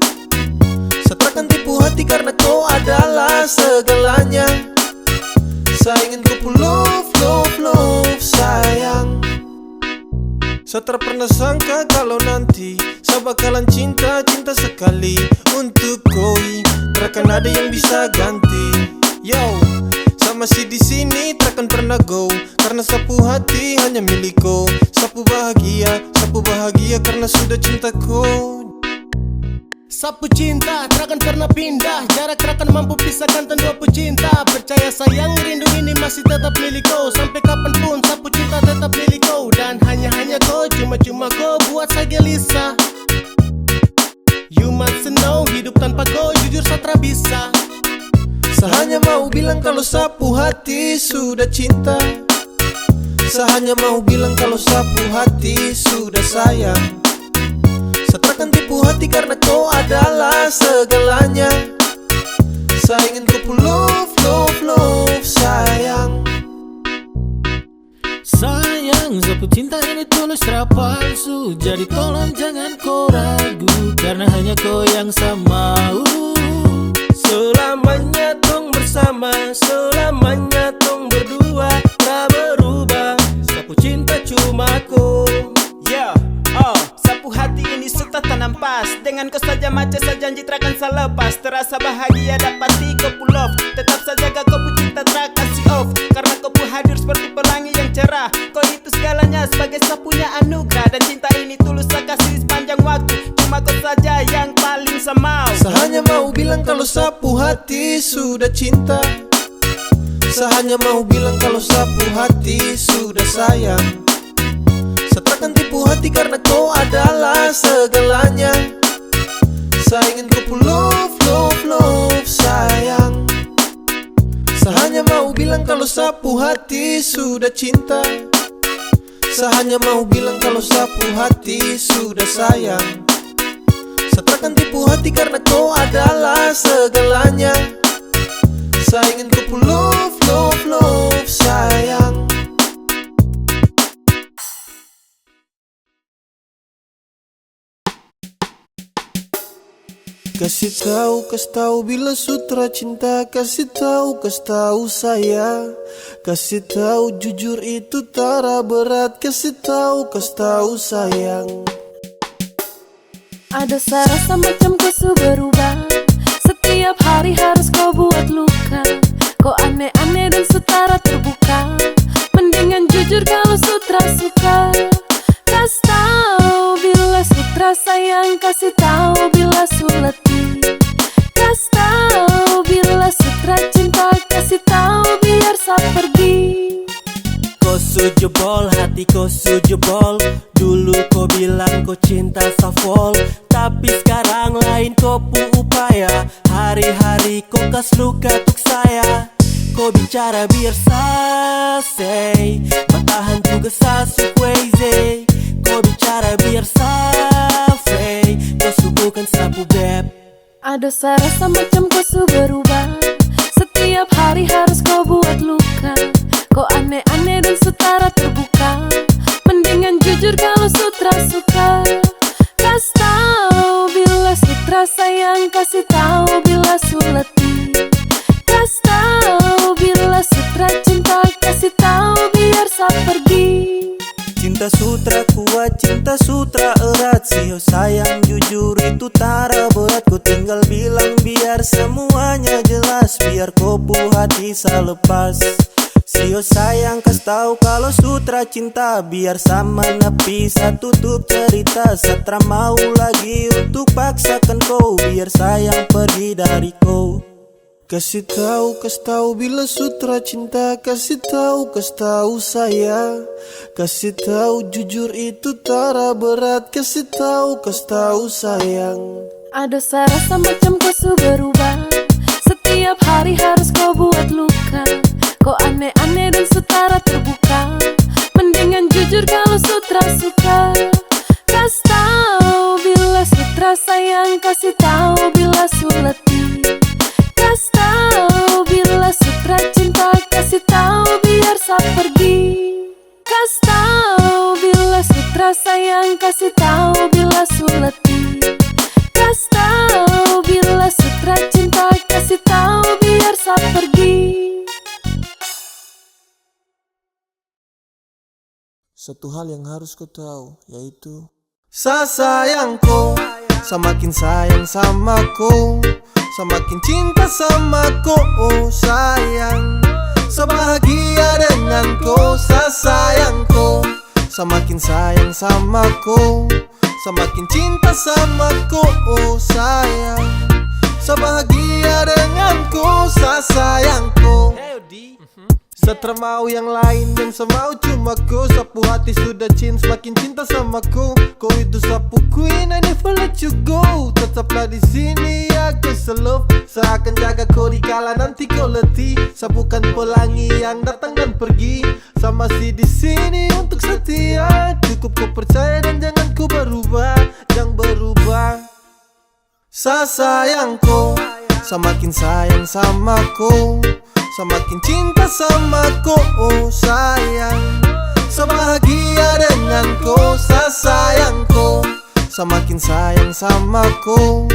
Saya takkan tipu hati karena kau adalah segalanya. Saya ingin kau pu love, love, love, sayang. Saya tak pernah sangka kalau nanti saya bakalan cinta, cinta sekali untuk kau. Takkan ada yang bisa ganti. Yo, saya masih di sini, takkan pernah go. Karena sapu hati hanya milik kau. Sapu bahagia, sapu bahagia karena sudah cinta kau. Sapu cinta, takkan pernah pindah. Jarak takkan mampu pisahkan tan dua pu cinta. Percaya sayang, rindu ini masih tetap milik kau. Sampai kapanpun, sapu cinta tetap milik kau. Dan hanya-hanya kau, cuma-cuma kau buat saya gelisah. You must know, hidup tanpa kau, jujur saya tak bisa. Saya hanya mau bilang kalau sapu hati sudah cinta. Saya hanya mau bilang kalau sapu hati sudah sayang. Saya takkan tipu hati karena kau adalah segalanya. Saya ingin kau pu love, love, love, sayang. Sayang, sapu cinta ini tulus, tak palsu. Jadi tolong jangan kau ragu, karena hanya kau yang saya mau. Selamanya tong bersama, selamanya tong berdua, tak berubah. Sapu cinta cuma kau. Yeah, oh, sapu hati ini sudah tanam pas. Dengan kau saja mace, saya janji takkan saya lepas. Terasa bahagia dapati kau pu love. Tetap saya jaga kau pu cinta, tak kasih off. Karena kau pu hadir seperti pelangi yang cerah. Kau itu segalanya sebagai saya punya anugerah. Dan cinta ini tulus saya kasih sepanjang waktu. Cuma kau saja yang paling saya mau. Saya hanya mau bilang kalau sapu hati sudah cinta. Saya hanya mau bilang kalau sapu hati sudah sayang. Saya takkan tipu hati karena kau adalah segalanya. Saya ingin kau pu love, love, love, sayang. Saya hanya mau bilang kalau sapu hati sudah cinta. Saya hanya mau bilang kalau sapu hati sudah sayang. Saya takkan tipu hati karena kau adalah segalanya. Saya ingin kau pu love, love, love, sayang. Kasih tahu, kasih tahu bila sutra cinta, kasih tahu, kasih tahu saya, kasih tahu jujur itu tara berat, kasih tahu, kasih tahu sayang. Ada sa rasa macam kau su berubah. Setiap hari harus kau buat luka. Kau aneh-aneh dan su tara terbuka. Mendingan jujur kalau sutra suka. Kasih tahu bila sutra sayang, kasih tahu bila su letih. Kasih tahu bila sutra cinta, kasih tahu biar sa pergi. Kau su jebol, hati kau su jebol. Dulu kau bilang kau cinta sa full, tapi sekarang lain kau pu upaya. Hari-hari kau kas luka tuk saya. Kau bicara biar sa say, bertahan juga sa su crazy. Kau bicara biar sa fake, kau su bukan sa pu beb. Ada sa rasa macam kau su berubah. Setiap hari harus kau buat luka. Kau aneh-aneh dan su tara terbuka. Mendingan jujur kalau sutra suka. Kasih tahu bila sutra sayang, kasih tahu bila su letih. Kasih tahu bila sutra cinta, kasih tahu biar sa pergi. Cinta sutra kuat, cinta sutra erat. Sio sayang jujur itu tara berat. Kau tinggal bilang biar semuanya jelas. Biar kau pu hati sa lepas. Sio sayang kas tahu kalau sutra cinta. Biar sa menepi, sa tutup cerita. Sa tra mau lagi untuk paksakan kau. Biar sayang pergi dari kau. Kasih tahu, kasih tahu bila sutra cinta, kasih tahu, kasih tahu saya, kasih tahu jujur itu tara berat, kasih tahu, kasih tahu sayang. Ada sa rasa macam kau su berubah. Setiap hari harus kau buat luka. Kau aneh-aneh dan su tara terbuka. Mendingan jujur kalau sutra suka. Kasih tahu bila sutra sayang, kasih tahu bila su letih. Kas tau bila su tra cinta, kasi tau biar sa pergi. Kas tau bila su tra sayang, kasi tau bila su letih. Kas tau bila su tra cinta, kasi tau biar sa pergi. Satu hal yang harus ko tahu, yaitu sa sayang ko, sa makin sayang sama ko, sa makin cinta sama ko, oh sayang. Sa bahagia dengan ko, sa sayang ko, sa makin sayang sama ko, sa makin cinta sama ko, oh sayang. Sa bahagia dengan ko, sa sayang ko. Sa tra mau yang lain, yang sa mau cuma ko. Sa pu hati sudah cinta, semakin cinta sama ko. Ko itu sa pu queen, I never let you go. Tetaplah di sini ya, cause I love. Sa akan jaga ko di kala nanti ko letih. Sa bukan pelangi yang datang dan pergi. Sa masih di sini untuk setia. Cukup ko percaya dan jangan ko berubah, jangan berubah. Sa sayang ko, sa makin sayang sama ko, sa makin cinta sama ko, oh sayang. Sa bahagia dengan ko, sa sayang ko, sa makin sayang sama ko,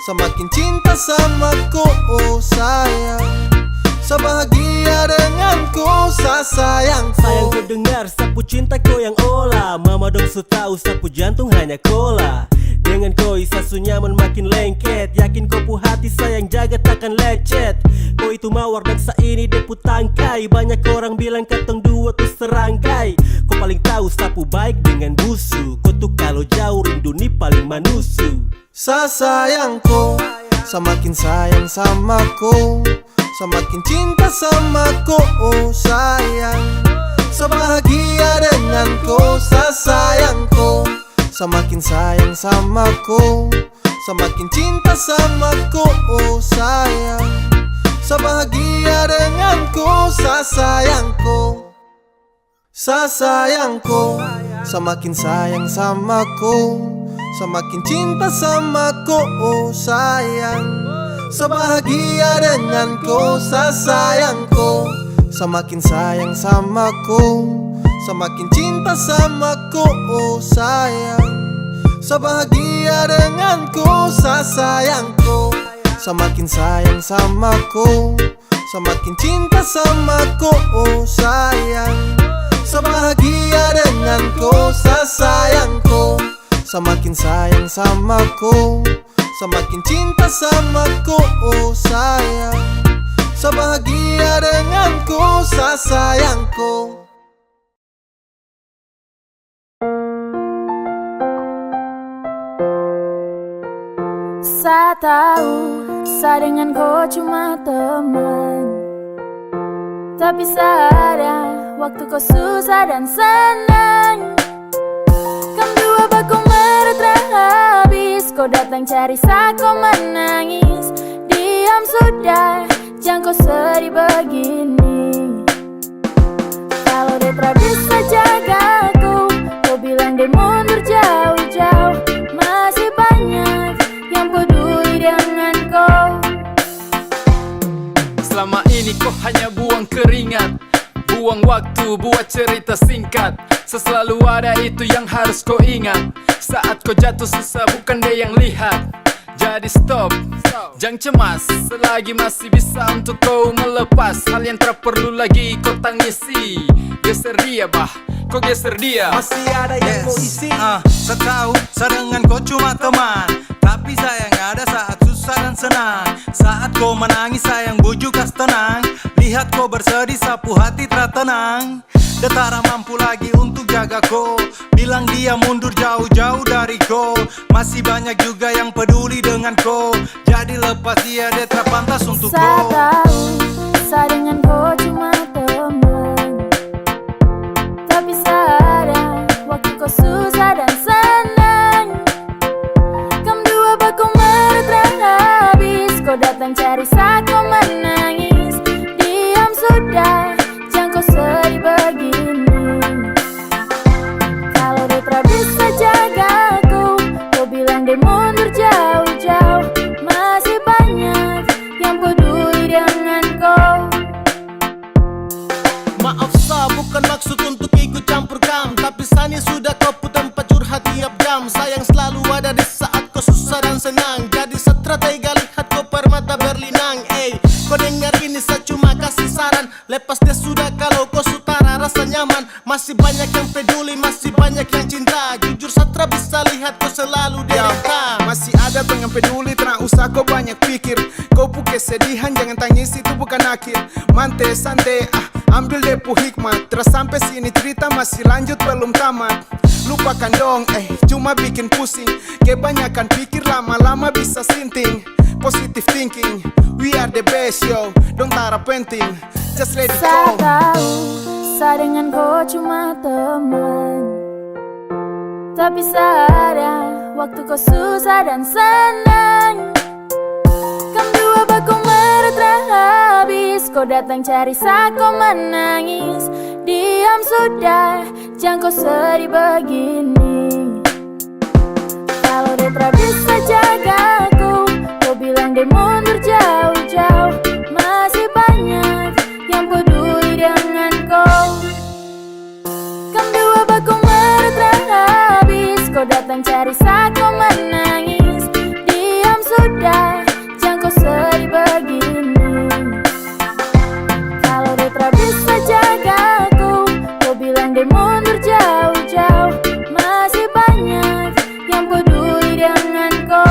sa makin cinta sama ko, oh sayang. Sa bahagia dengan ko, sa sayang ko. Sayang ko dengar, sa pu cinta ko yang olah. Mama dong su tau, sa pu jantung hanya kola. Dengan ko, sa su nyaman makin lengket. Yakin ko pu hati sayang jaga, takkan lecet. Ko itu mawar dan sa ini de pu tangkai. Banyak orang bilang katong dua tu serangkai. Ko paling tau sa pu baik dengan busu. Ko tu kalo jauh rindu ni paling manusu. Sa sayang ko, sa makin sayang sama ko, sa makin cinta sama ko, oh sayang. Sa bahagia dengan ko, sa sayang ko, sa makin sayang sama ko, sa makin cinta sama ko, oh sayang. Sa bahagia dengan ko, sa sayang ko. Sa sayang ko, sa makin sayang sama ko, sa makin cinta sama ko, oh sayang. Sa bahagia dengan ko, sa sayang ko, sa makin sayang sama ko, sa makin cinta sama ko, oh sayang. Sa bahagia dengan ko, sa sayang ko, sa makin sayang sama ko, sa makin cinta sama ko, oh sayang. Sa bahagia dengan ko, sa sayang ko, sa makin sayang sama ko, sa makin cinta sama ko, oh sayang. Sa bahagia dengan ko, sa sayang ko. Sa tau, sa dengan ko cuma teman. Tapi sa ada waktu ko susah dan senang. Kam dua baku merah habis, ko datang cari sa ko menangis. Diam sudah, jang ko sedih begini. Kalo de tra bisa jaga ko, ko bilang de mundur jauh-jauh. Masih banyak yang peduli dengan ko. Selama ini ko hanya buang keringat, buang waktu buat cerita singkat. Selalu ada itu yang harus ko ingat. Saat ko jatuh susah bukan de yang lihat. Jadi stop, jang cemas. Selagi masih bisa untuk ko melepas hal yang tra perlu lagi ko tangisi. Geser dia bah, ko geser dia. Masih ada yang ko isi. Ah, sa tau, sa dengan ko cuma teman. Tapi sayang ada saat susah dan senang. Saat ko menangis sayang buju kas tenang. Lihat ko bersedih sa pu hati tra tenang. De tara mampu lagi untuk jaga ko. Bilang dia mundur jauh-jauh dari ko. Masih banyak juga yang peduli dengan ko. Jadi lepas dia, de tra pantas untuk Sa ko. Tau, sa dengan ko cuma teman. Tapi sa ada waktu ko susah dan senang. Kam dua baku merah habis, ko datang cari sa ko menangis. Diam sudah, jang ko sedih begini. Kalo de tra bisa jaga ko, ko bilang de mundur jauh-jauh. Masih Maksud untuk ikut campur kam, tapi sani sudah ko pu tempat curhat tiap jam. Sayang selalu ada di saat ko susah dan senang. Jadi strategi lihat ko permata berlinang. Ey, ko dengar ini, sa cuma kasih saran. Lepas dia sudah, kalau ko su tara rasa nyaman. Masih banyak yang peduli, masih banyak yang cinta. Jujur, sa tra bisa lihat ko selalu derita. Masih ada tong yang peduli, tra usah ko banyak pikir. Ko pu kesedihan jangan tangis, itu bukan akhir. Mante sante, ah, ambil de pu hikmat. Tra sampe sini cerita masih lanjut, belum tamat. Lupakan dong, eh, cuma bikin pusing. Kebanyakan pikir lama-lama bisa sinting. Positive thinking, we are the best, yo. Dong tara penting, just let it Sa go. Tahu, sa dengan ko cuma teman. Tapi sa ada waktu ko susah dan senang. Kam dua baku merah tra habis, ko datang cari sa ko menangis. Diam sudah, jang ko sedih begini. Kalau de tra bisa jaga aku, ko bilang de mundur jauh-jauh. Masih banyak yang peduli dengan ko. Kam dua baku merah tra habis, ko datang cari sa ko menangis. Diam sudah, jang ko sedih begini. Kalau de tra bisa jaga aku, ko bilang de mundur jauh-jauh. Masih banyak yang peduli dengan ko.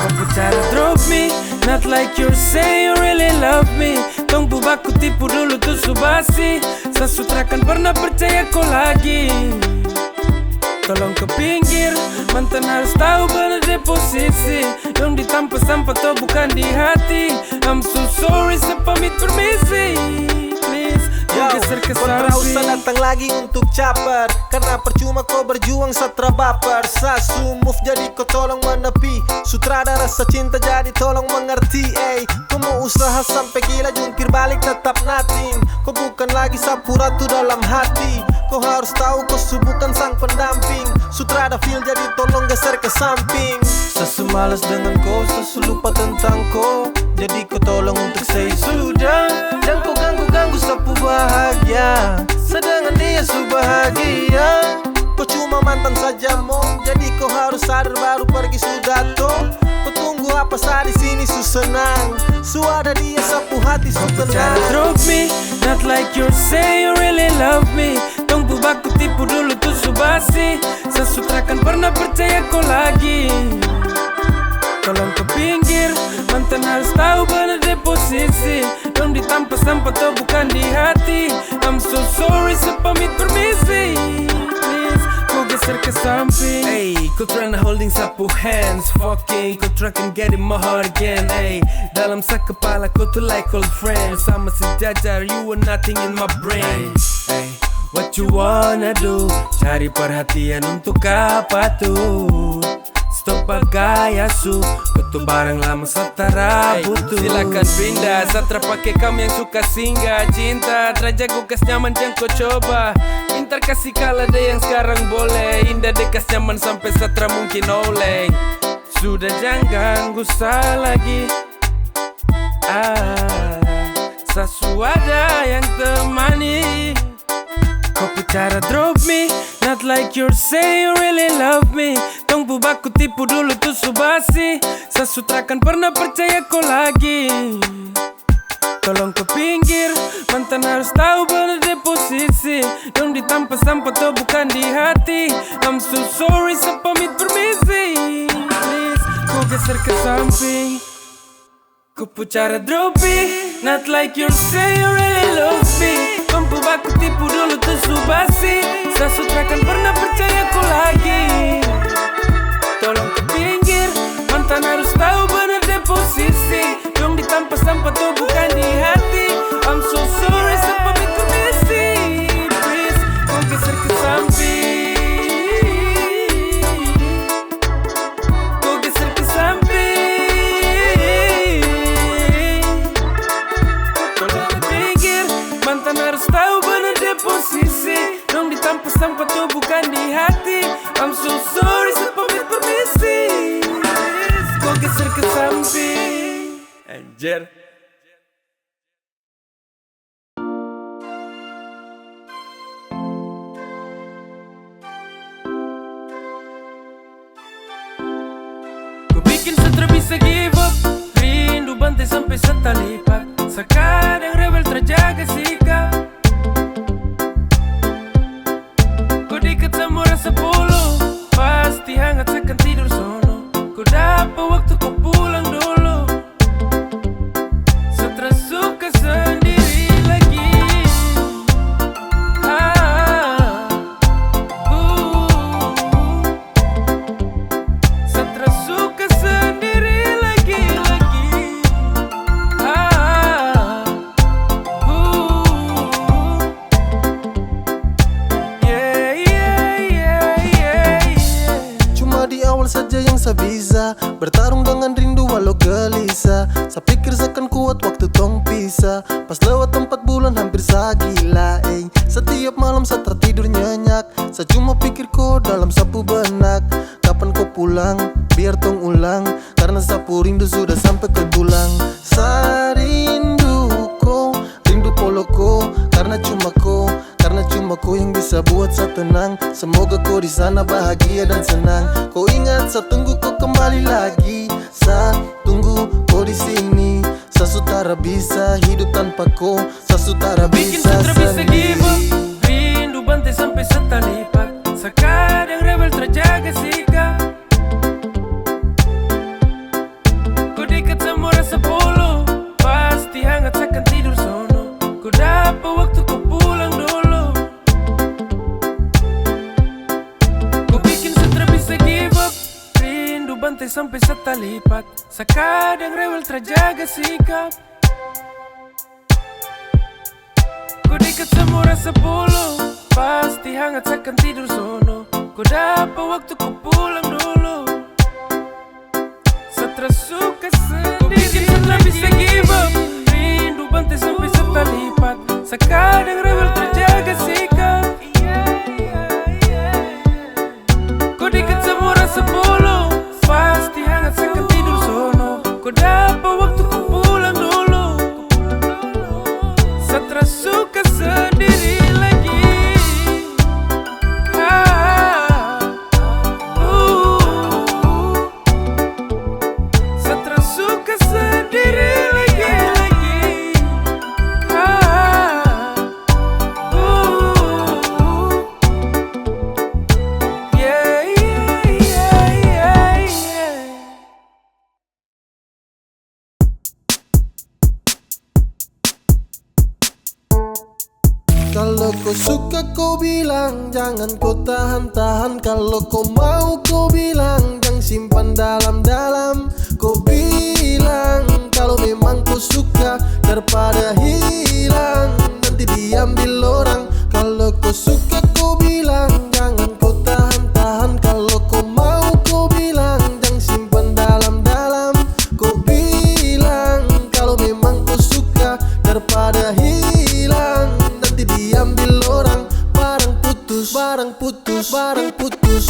Kau pu cara drop me, not like you say you really love me. Tong pu baku tipu dulu tu su basi. Sa su tra akan pernah percaya ko lagi. Tolong ke pinggir, mantan harus tahu benar de posisi. Dong di tampa sampa to bukan di hati. I'm so sorry, sa pamit permisi. Please, kau Yo, geser ke ko tra usah samping. Datang lagi untuk caper, karena percuma ko berjuang sa tra baper. Sa su move, jadi ko tolong menepi. Su tra ada rasa cinta, jadi tolong mengerti, ey. Ko mau usaha sampai gila, jungkir balik tetap nothing. Ko bukan lagi sa pu ratu dalam hati. Ko harus tahu ko su bukan sang pendamping. Su tra ada feel, jadi tolong geser ke samping. Sa su malas dengan ko, sa su lupa tentang ko. Jadi ko tolong untuk say sudah. Jang ko ganggu-ganggu sa pu bahagia. Sa dengan dia su bahagia. Ko cuma mantan saja, mom. Jadi ko harus sadar, baru pergi sudah to. Ko tunggu apa, sa di sini su senang. Su ada dia, sa pu hati su Cara tenang. drop me, not like you say you really love me. Tong pu baku tipu dulu tu su basi. Sa su tra akan pernah percaya ko lagi. Tolong ke pinggir, mantan harus tahu benar de posisi. Dong di tampa sampa to bukan di hati. I'm so sorry, sa pamit permisi. Please, ko geser ke samping. Hey, ko tryna holding sa pu hands. Fucking, ko try can get in my heart again. Hey, dalam sa kepala ko tu like old friends. Sama sejajar, you were nothing in my brain. Hey, what you wanna do? Cari perhatian untuk apa tuh? Stop bagaya su, ko tu barang lama sa tra butuh. Silakan pindah, sa tra pake kam yang suka singgah. Cinta tra jago kas nyaman, jang ko coba. Pintar kasih kalah de yang sekarang boleh. Indah de kas nyaman sampai sa tra mungkin oleng. Sudah jang ganggu sa lagi. Ah, sa su ada yang temani. Ko pu cara drop me, not like you say you really love me. Tong pu baku tipu dulu tu su basi. Sa su tra akan pernah percaya ko lagi. Tolong ke pinggir, mantan harus tahu benar de posisi. Dong di tampa sampa to bukan di hati. I'm so sorry, sa pamit permisi. Please, ko geser ke samping. Ko pu cara drop me, not like you say you really love me. Tong pu baku tipu dulu tu su basi. Sa su tra akan pernah percaya ko lagi. Tolong ke pinggir, mantan harus tahu benar de posisi. Dong di tampa sampa to bukan di hati. I'm so sorry, sa pamit permisi. Please, ko geser ke samping. Ko geser ke samping. Tolong ke pinggir, mantan harus tahu benar de posisi. Dong di tampa Geser ke samping. Anjir. Ko bikin sa tra bisa give up. Rindu bante sampe sa talipat. Sa kadang rewel tra jaga sikap. Ko dekat sa mo rasa polo. Pasti hangat sa kan tidur sono. Ko dapa waktu ko pulang dolo. Sa tra suka sendiri lagi. Ah, uh. Sa tra suka sendiri lagi, lagi. Ah, uh. Yeah, yeah, yeah, yeah, yeah. Cuma di awal saja yang sa bisa bertarung dengan rindu walau gelisah. Sa pikir sa kan kuat waktu tong pisah. Pas lewat empat bulan hampir sa gila, eh. Setiap malam sa tertidur nyenyak. Sa cuma pikir ko dalam sapu benak. Kapan ko pulang? Biar tong ulang. Karena sapu rindu sudah sampai ke tulang. Sa rindu ko, rindu polo ko, karena cuma ko, karena cuma ko yang bisa buat sa tenang. Semoga ko di sana bahagia dan senang. Ko ingat sa tunggu ko kembali lagi. Sa tunggu ko di sini. Sa su tara bisa hidup tanpa ko. Sa su tara bisa sendiri. Bikin sa tra bisa give up. Rindu bante sampe sa talipat. Sa kadang rewel tra jaga sikap. Ko dekat sa mo rasa polo. Pasti hangat sa kan tidur sono. Ko dapa waktu ko pulang dolo. Ko bikin sa tra bisa give up. Rindu bante sampe sa talipat. Sa kadang rewel tra jaga sikap. Ko dekat sa mo rasa polo. Pasti hangat sa kan tidur sono. Ko dapa waktu ko pulang dolo. Sa tra suka sendiri. Ko bikin sa tra bisa give up. Rindu bante sampe sa talipat. Sa kadang rewel tra jaga sikap. Ko dekat sa mo rasa polo. Pasti hangat sa kan tidur sono. Ko dapa waktu ko pulang dolo. Sa tra suka sendiri lagi. Ah, uh, uh. Sa tra suka sendiri lagi, lagi. Ah, uh, uh, uh. Yeah, yeah, yeah, yeah, yeah. Kalo ko suka ko bilang, jangan ko tahan-tahan. Kalo ko mau ko bilang, jang simpan dalam-dalam. Ko bilang kalo memang ko suka, daripada hilang nanti diambil orang. Kalo ko suka ko bilang, jangan ko tahan-tahan. Kalo ko mau ko bilang, jang simpan dalam-dalam. Ko bilang kalo memang ko suka, daripada hilang nanti diambil orang. Barang putus, barang putus, barang putus.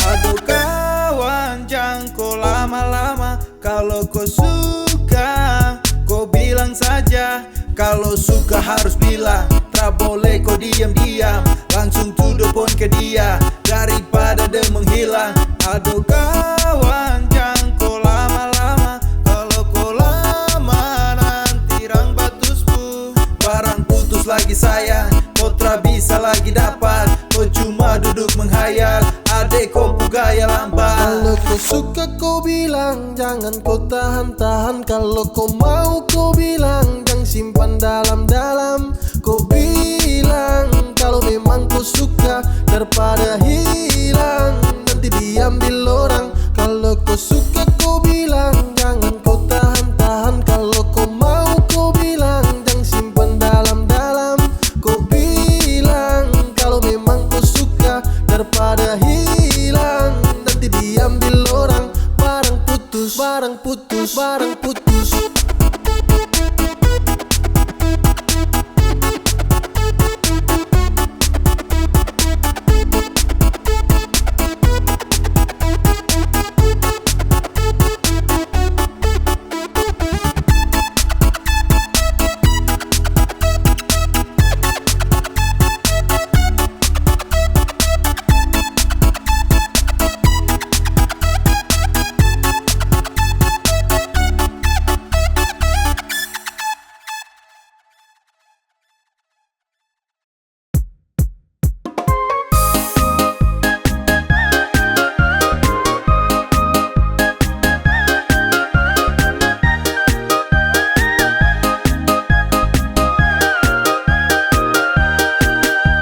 Aduh kawan, jang ko lama-lama. Kalo ko suka, ko bilang saja. Kalo suka harus bilang, tra boleh ko diam-diam. Langsung to the point ke dia, daripada de menghilang. Aduh kawan, jang ko lama-lama. Kalo ko lama, nanti rang batus pu. Barang putus lagi sayang, ko tra bisa lagi dapat. Ko cuma duduk menghayal, ade ko pu gaya lambat. Kalo ko suka ko bilang, jangan ko tahan-tahan. Kalo ko mau ko bilang, jang simpan dalam-dalam. Ko bilang kalo memang ko suka, daripada hilang nanti diambil orang. Kalo ko suka ko bilang, Barang putus, barang putus.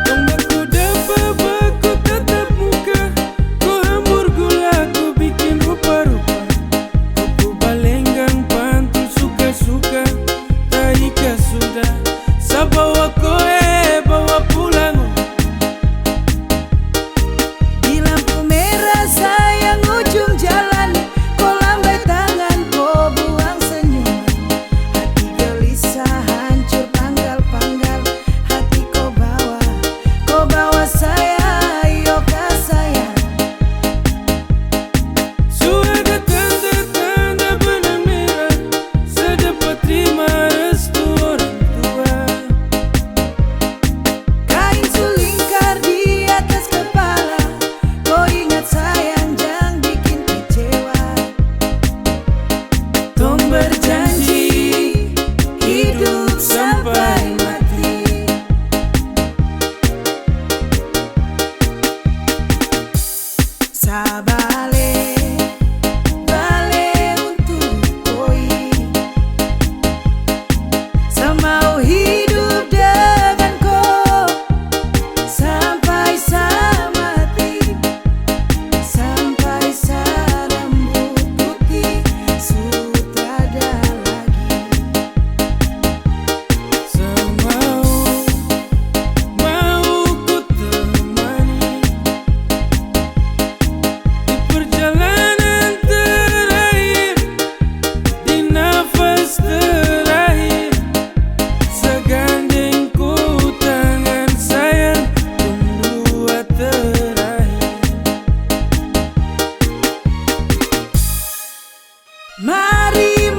Dong baku dapa, baku tatap muka, ko hamur gula, ko bikin rupa-rupa. Ko pu balenggang pantul suka-suka, taika sudah. Sa bawa ko, eh, bawa pulang. Di lampu merah sayang ujung jalan, ko lambai tangan, ko buang senyum. Hati gelisah hancur panggal-panggal, hati ko bawa, ko bawa saya, iyo ka sayang. Su ada tanda-tanda benang merah, sa dapat terima restu orang tua. Kain su lingkar di atas kepala, ko ingat sayang, jang bikin kecewa. Tong berjanji hidup sampai mati. Sa bale, bale untuk koi. Sa mau hidup dengan ko sampai sa mati, sampai sa rambut putih su tada lagi. Sa mau, mau ku temani di perjalanan terakhir, di nafas terakhir. Sa gandeng ko tangan sayang, tong dua terakhir. Mari,